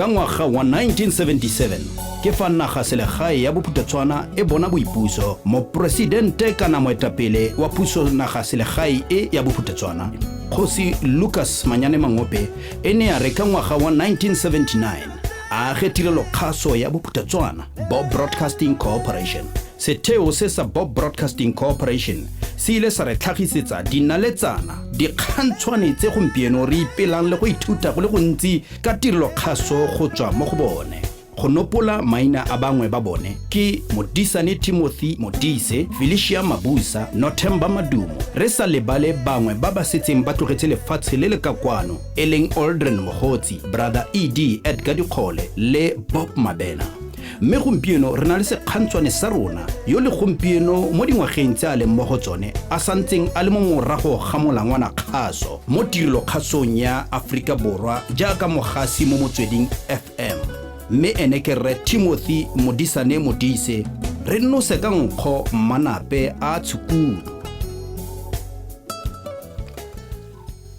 Ka ngwaga wa 1977 ke fa naga selegae ya Bophuthatswana e bona boipuso. Moporesidente kana moetapele wa puso naga selegae e ya Bophuthatswana, Kgosi Lucas Manyane Mangope, e ne ya re ka ngwaga wa 1979 a age tirelo kgaso ya Bophuthatswana, Bob Broadcasting Corporation. Setheo se sa Bob Broadcasting Corporation se ile sa re tlhagisetsa dinaletsana, dikgantshwane tse gompieno re ipelang le go ithuta go le gontsi ka tirelokgaso go tswa mo go bone. Go nopola maina a bangwe ba bone ke Modisane Timothy Modise, Felicia Mabusa, Nothemba Madumo, re sa lebale bangwe ba ba setseng ba tlogetse lefatshe le le ka kwano e leng Aldrin Mogotsi, Brother ED Edgar Dikgole le Bob Mabena. Mme gompieno re na le sekgantshwane sa rona yo le gompieno mo dingwageng tse a leng mo go tsone a santseng a le mo morago ga molangwana kgaso mo tirelokgasong ya Aforika Borwa jaaka mogasi mo Motsweding FM. Mme ene ke Rre Timothy Modisane Modise. Re nose ka nkgo mmanape a tshukudu.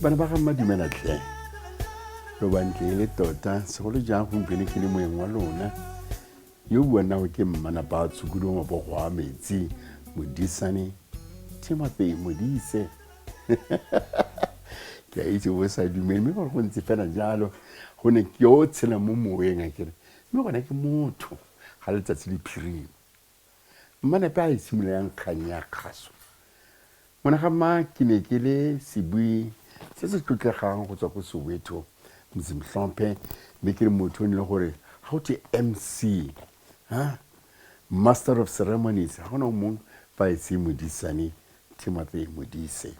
Bana ba ga mma dumela tlhe. Lo bantle e le tota, segolo jang gompieno ke le moeng wa lona. Yo buang nao ke mmanapa a tshukudu wa mabogo a metsi, Modisane Timothy Modise. Ke a itse o sa dumele, mme gore go ntse fela jalo, gonne ke yo o tshelang mo moweng a kere, mme gone ke motho ga letsatsi le phirima. Mmanepe a e simolola yang kgang ya kgaso. Ngwana ga mma ke ne ke le sebui se se tlotlegang go tswa ko Soweto, Mzimhlophe, mme ke le motho o ne le gore ga go thwe MC, ha? Master of Ceremonies, ga gona o mongwe fa e se Modisane Timothy Modise.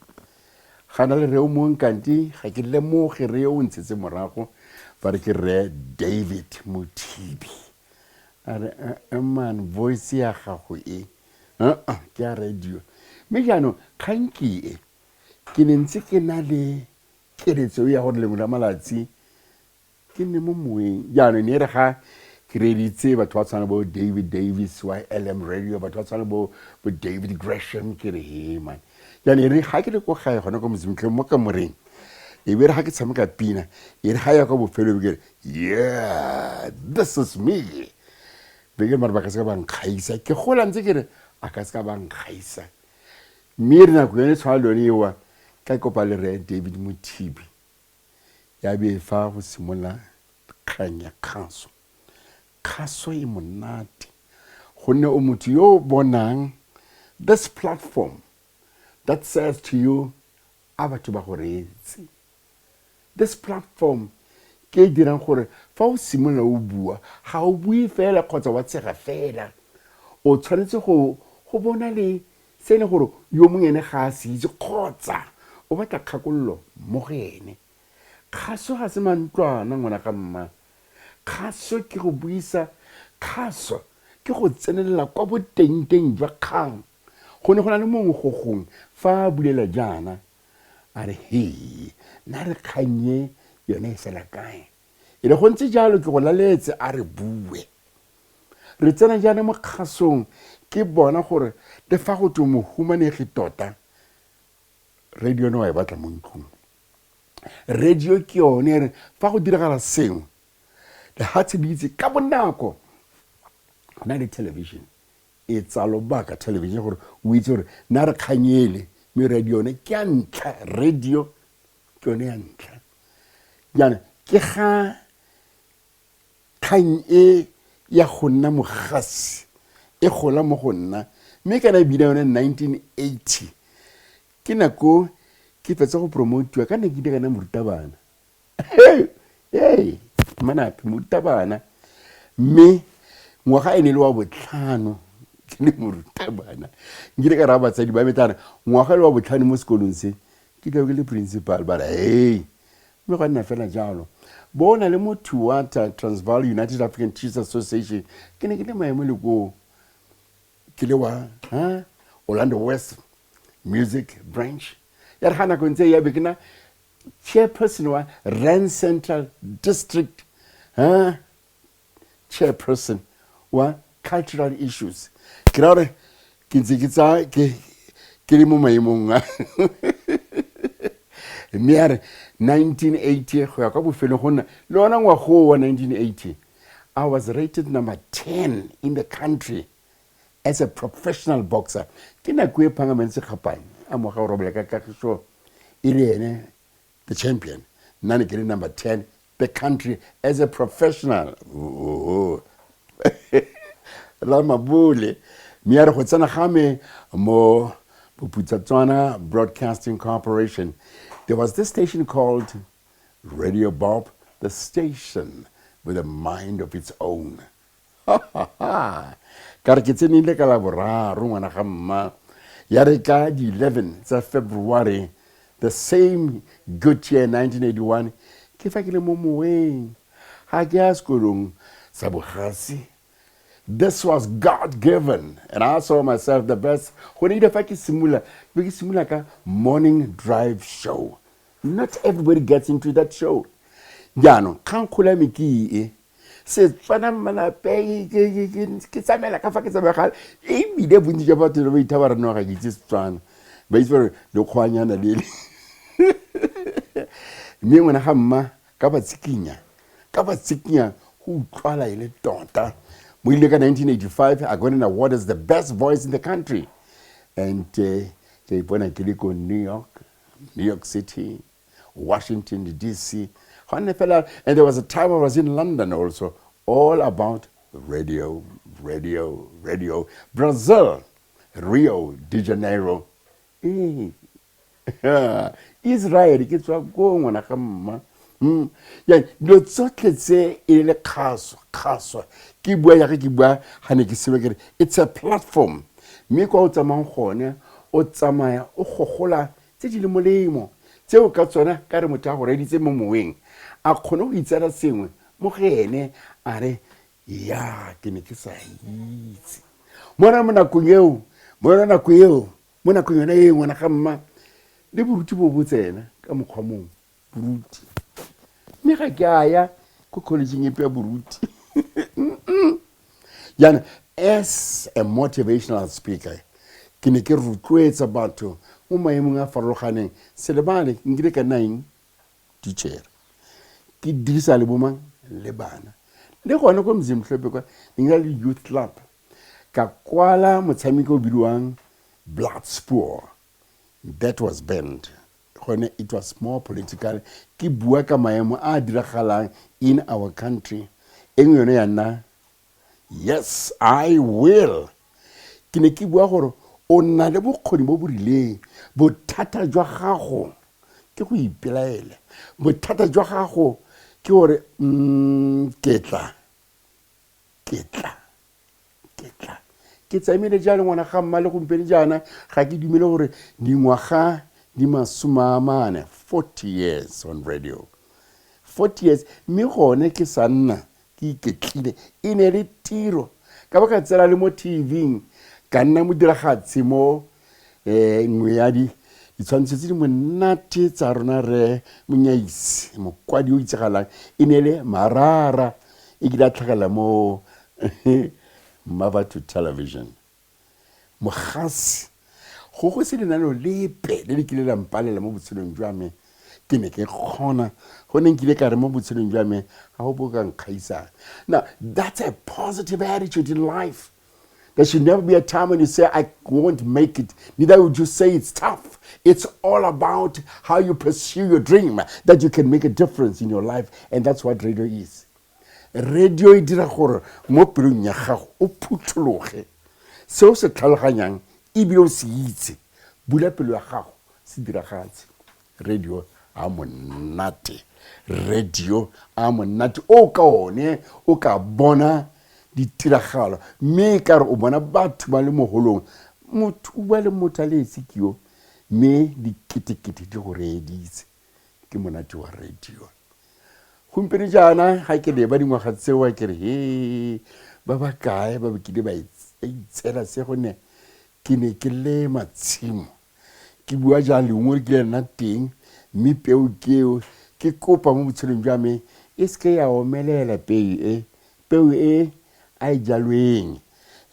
Ga na le rre o mongwe kante ga ke lemoge rre o ntshetse morago, ba re ke rre David Mothibi. A re, eh man, voice ya gago e, uh-uh, ke ya radio. Mme jaanong kgang ke e, ke ne ntse ke na le keletso ya gore lengwe la malatsi ke nne mo moweng. Jaanong ne e re ga ke reeditse batho ba tshwana bo David Davis wa LM Radio, batho ba tshwana bo bo David Gresham, ke re he man. Jaanong e re ga ke le ko gae gone ko Mozambique mo kamoreng, e be re ga ke tshameka pina, e re ga ya kwa bofelong ke re, yeah, this is me. Be ke re mara ba ka se ka ba nkgaisa, ke gola ntse ke re a ka se ka ba nkgaisa. Mme e re nako yone tshwana le yone ewa, ka kopa le rre David Mothibi, ya be fa go simolola kgang ya kgaso. Kgaso e monate gonne o motho yo o bonang this platform that says to you a batho ba go reetse. This platform ke e dirang gore fa o simolola o bua ga o bue fela kgotsa wa tshega fela, o tshwanetse go go bona le se e leng gore yo mongwe ene ga a se itse kgotsa o batla kgakololo mo go ene. Kgaso ga se mantlwana ngwana ga mma. Kgaso ke go buisa, kgaso ke go tsenelela kwa botengteng jwa kgang. Go ne go na le mongwe go gongwe fa a bulela jaana a re he nna re kgang e yone e fela kae. E le go ntse jalo ke go laletse a re bue. Re tsena jaana mo kgasong ke bona gore le fa go twe mohumanegi tota radio yone wa e batla mo ntlong. Radio ke yone e re fa go diragala sengwe lehatshe le itse ka bonako go na le television e tsa lobaka television gore o itse gore na re kganyele mme radio yone ke ya ntlha radio ke yone ya ntlha jaana ke ga Kgang e ya go nna mogasi e gola mo go nna mme kana ebile yone 1980 ke nako ke fetsa go promotiwa ka ne ke ile ka nna morutabana. Hey, manape morutabana mme ngwaga e ne le wa botlhano ke le morutabana nkile ka raya batsadi ba me tana ngwaga e le wa botlhano mo sekolong se ke tlabe ke le principal ba re hey Mme gwa nna fela jalo. Bo na le motho wa Transvaal United African Chiefs Association, ke ne ke le maemo le koo, ke le wa ha Orlando West Music Branch. Ya re ga nako ntse ya be ke na chairperson wa Rand Central District, ha chairperson wa cultural issues. Ke ra gore ke ntse ke tsaya ke ke le mo maemong a. Mme ya re 1980 go ya kwa bofelong go nna le ona ngwagoo wa 1980, I was rated number 10 in the country as a professional boxer. Ke nako e Phangameng Sekgapane a moga o robala ka kagiso e le ene the champion, nna ne ke le number 10 the country as a professional. Oh. La mabole. Mme ya re go tsena ga me mo Bophuthatswana Broadcasting Corporation, there was this station called Radio Bob, the station with a mind of its own. Ka re ke tsenile ka la boraro ngwana ga mma, ya re ka di-11 tsa February the same good year 1981, ke fa ke le mo moweng, ga ke ya sekolong sa bogasi. This was God given and I saw myself the best. Go ne ile fa ke simolola, be ke simolola ka morning drive show. Not everybody gets into that show. Jaanong kgangkgolo ya me ke e Setswana malapeng, ke tsamaela ka fa ke tsamaya gale, ebile bontsi jwa batho ba itha ba re no ga ke itse Setswana, ba itse gore lekgwanyana lele. Mme ngwana ga mma ka ba tsikinya, ka ba tsikinya go utlwala e le tota. Mo ile ka 1985 I got an award as the best voice in the country, and ke ipona ke le ko New York, New York City, Washington DC, gone fela. And there was a time I was in London also, all about radio, radio, radio. Brazil, Rio de Janeiro, ee, Israel, ke tswa ko ngwana ga mma. Ya dilo tsotlhe tse e le kgaso, kgaso. Ke bua ya ke bua ga ne ke sebe ke re it's a platform, mme kwa o tsamayang gone o tsamaya o gogola tse di le molemo tseo ka tsona ka re motho a go reditse mo moweng a kgone go itsela sengwe mo go ene, a re ya ke ne ke sa itse mona mo nakong eo, mo yona nako eo, mo nakong yona e ngwana ga mma le boruti bo bo tsena ka mokgwa mongwe boruti, mme ga ke a ya ko collegeng epe ya boruti. Jaana as a motivational speaker ke ne ke rotloetsa batho mo maemong a farologaneng. Selebale nkile ka nna eng teacher, ke dirisa le bomang le bana, le gone ko Mzimhlope kwa ne ke le youth club, ka kwala motshameko o bidiwang Blood Spoor. That was banned gone, it was more political, ke bua ka maemo a a diragalang in our country. E nngwe yone ya nna Yes I Will. Ke ne ke bua gore o na le bokgoni bo bo rileng, bothata jwa gago ke go ipelaela, bothata jwa gago ke gore ke tla, ke tla, ke tla. Ke tsamaile jalo ngwana ga mma le gompieno jaana ga ke dumele gore dingwaga di 40, 40 years on radio, 40 years, mme gone ke sa nna ke iketlile. E ne le tiro ka ba ka tsena le mo TV-ing, ka nna modiragatsi mo nngwe ya ditshwantsho tse di monate tsa rona re Monyaisi, mokwadi o itsegalang, e ne le Marara, e kile a tlhagelela mo Mmabatho Television. Mogasi go se lenaneo lepe le le kile la mpalela mo botshelong jwa me. Ke ne ke kgona go ne nkile ka re mo botshelong jwa me ga go bo ka nkgaisang. Now that's a positive attitude in life. There should never be a time when you say, I won't make it. Neither would you say it's tough. It's all about how you pursue your dream, that you can make a difference in your life. And that's what radio is. Radio e dira gore mo pelong ya gago o phuthologe. Se o se tlhaloganyang ebile o se itse, bula pelo ya gago, se diragatse. Radio a monate. Radio a monate o ka one o ka bona ditiragalo, mme e ka re o bona batho ba le mogolong, motho o bua le motho a le esi ke yo, mme diketekete di go reeditse. Ke monate wa radio. Gompieno jaana ga ke leba dingwaga tseo ke re he ba ba kae ba kile ba itshela se, gonne ke ne ke lema tshimo. Ke bua jang leungo le kile nna teng, mme peo ke eo ke kopa mo botshelong jwa me e seke ya omelela peo e, peo e a e jalweng,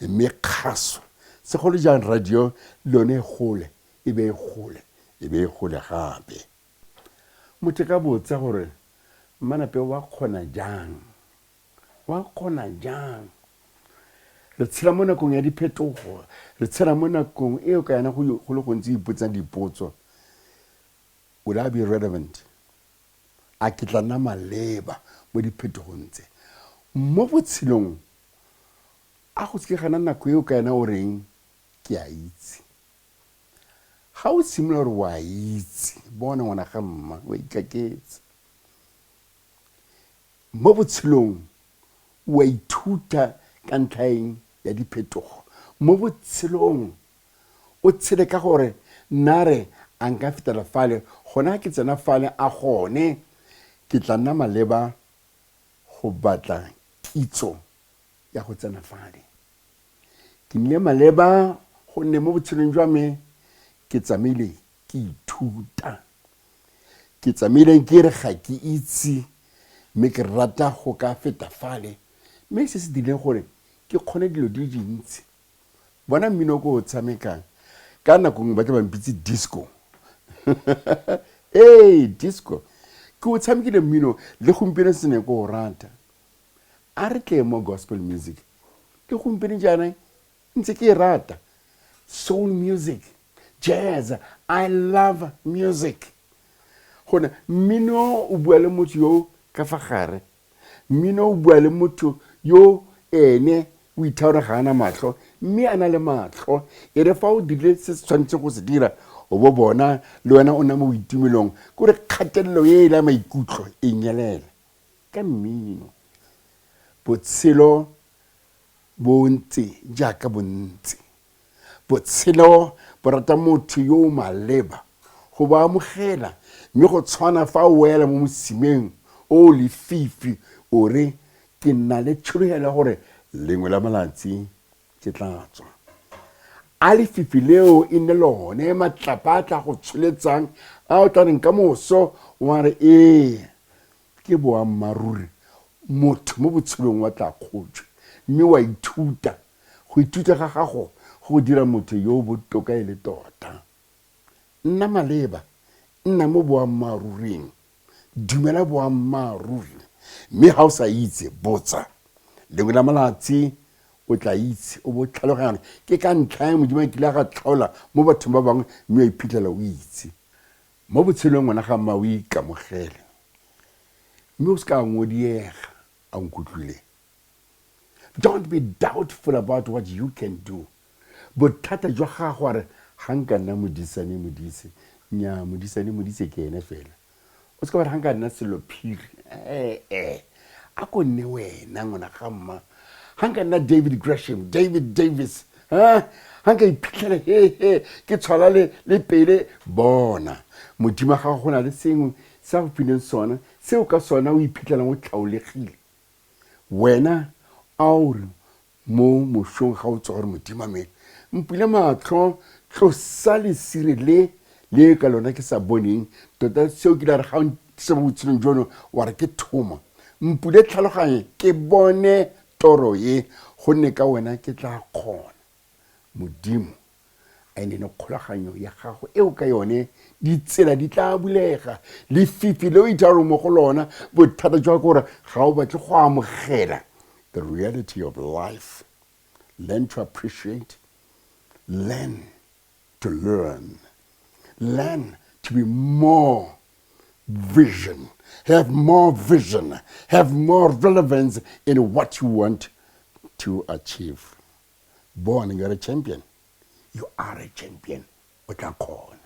mme kgaso segolo jang radio le yone e gole, e be e gole, e be e gole gape. Motho ka botsa gore Mmanape wa kgona jang? Wa kgona jang? Re tshela mo nakong ya diphetogo, re tshela mo nakong eo ka yona go le gontsi ipotsang dipotso. Will I be relevant? A ke tla nna maleba mo diphetogong tse? Mo botshelong, a go seke ga nna nako eo ka yona o reng ke a itse. Ga o simolola gore o a itse, bona ngwana ga mma, o a ikaketsa. Mo botshelong o a ithuta ka ntlha eng ya diphetogo. Mo botshelong o tshele ka gore nna re a nka fetela fale, gona ke tsena fale a gone ke tla nna maleba go batla kitso ya go tsena fale. Ke nnile maleba gonne mo botshelong jwa me ke tsamaile ke ithuta. Ke tsamaile ke re ga ke itse mme ke rata go ka feta fale, mme se se dirileng gore ke kgone dilo di le dintsi. Bona mmino o ke o tshamekang, ka nako nngwe ba tla ba mpitse disco. Ee, disco. Ke o tshamekile mmino le gompieno se ne ke o rata. A re tle mo gospel music, le gompieno jaana ntse ke e rata. Soul music, jazz, I love music. Gone mmino o bua le motho yo ka fa gare, mmino o bua le motho yo ene o itha gore ga ana matlho mme a na le matlho. E re fa o dirile se se tshwanetseng go se dira, o bo bona le wena o nna mo boitumelong, ke gore kgatelelo e la maikutlo e nyelela ka mmino. Botshelo bo ntse jaaka bo ntse. Botshelo bo rata motho yo o maleba go bo amogela, mme go tshwana fa o wela mo mosimeng o o lefifi o re, Ke na le tsholofelo ya gore lengwe la malatsi ke tla tswa. A lefifi leo e nne lone matlapa a tla go tsholetsang a o tla reng ka moso wa re, Ee, ke boammaaruri, motho mo botshelong wa tla kgotšwe, mme wa ithuta. Go ithuta ga gago go go dira motho yo o botoka e le tota. Nna maleba, nna mo boammaaruring, dumela boammaaruri, mme ga o sa itse, botsa. Lengwe la malatsi o tla itse, o bo tlhaloganya ke ka ntlha ya Modimo a kile a ga tlhaola mo bathong ba bangwe, mme wa iphitlhela o itse. Mo botshelong ngwana ga mma o ikamogele, mme o se ka ngodiega. A nkutlwile? Don't be doubtful about what you can do. Bothata jwa gago a re ga nka nna modisane modise, nnyaa modisane modise ke ene fela. O se ka wa re ga nka nna selo phiri, ee a ko nne wena ngwana ga mma. Ga nka nna David Gresham, David Davis, ha ga nka iphitlhela he he ke tshwala le le pele, bona Modimo wa gago go na le sengwe se a go fileng sona seo ka sona o iphitlhelang o tlhaolegile. Wena a o re mo mosong ga o tswa gore Modimo me mpule matlho, tlosa lesire le le ka lona ke sa boneng tota seo ke la re ga o ntisa mo botshelong jono wa re ke thoma, mpule tlhaloganye ke bone toro e, gonne ka wena ke tla kgona. Modimo a e nene kgolaganyo ya gago eo ka yone ditsela di tla bulega. Lefifi le o itharong mo go lona, bothata jwa gore ga o batle go amogela the reality of life. Learn to appreciate, learn to learn, learn to be more vision, have more vision, have more relevance in what you want to achieve. Born, you're a champion. You are a champion. O tla kgona.